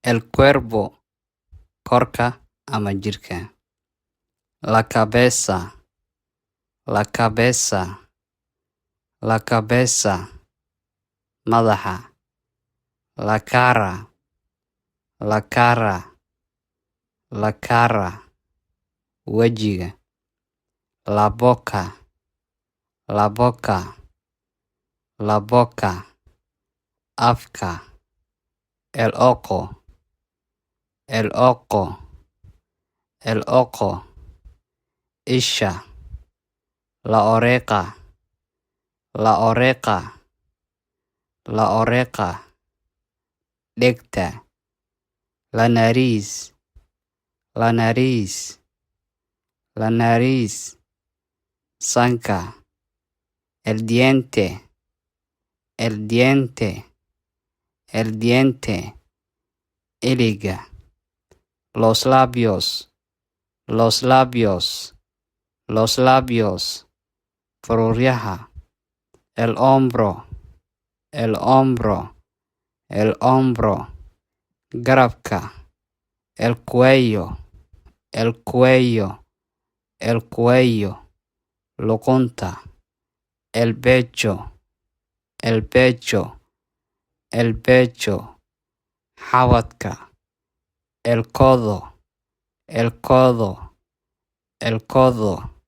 El cuerpo, korka ama jirka. La cabeza, la cabeza, la cabeza, madaxa. La cara, la cara, la cara, wejiga. La boca, la boca, la boca, afka. El ojo, el ojo, el ojo, isha. La oreja, la oreja, la oreja, dhegta. La nariz, la nariz, la nariz, sanka. El diente, el diente, el diente, iliga. Los labios, los labios, los labios, faruuryaha. El hombro, el hombro, el hombro, garabka. El cuello, el cuello, el cuello, luqunta. El pecho, el pecho, el pecho, xabadka. El codo, el codo, el codo,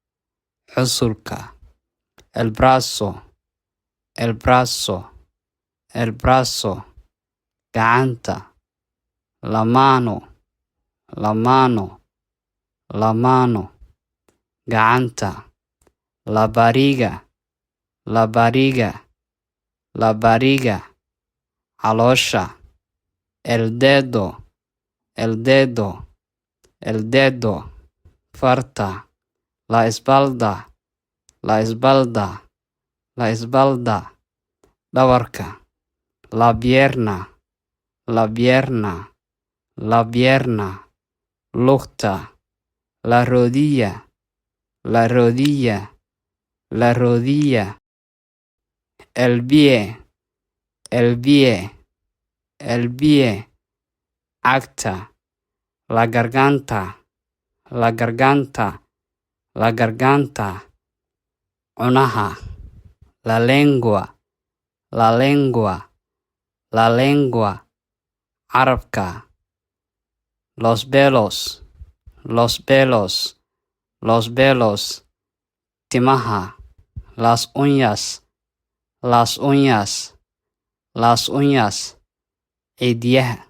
xusulka. El brazo, el brazo, el brazo, gacanta. La mano, la mano, la mano, gacanta. La barriga, la barriga, la barriga, caloosha. El dedo, el dedo, el dedo, farta. La espalda, la espalda, la espalda, dhabarka. La pierna, la pierna, la pierna, lugta. La rodilla, la rodilla, la rodilla. El pie, el pie, el pie, cagta. La garganta, la garganta, la garganta, cunaha. La lengua, la lengua, la lengua, carabka. Los pelos, los pelos, los pelos, timaha. Las uñas, las uñas, las uñas, cidiyaha.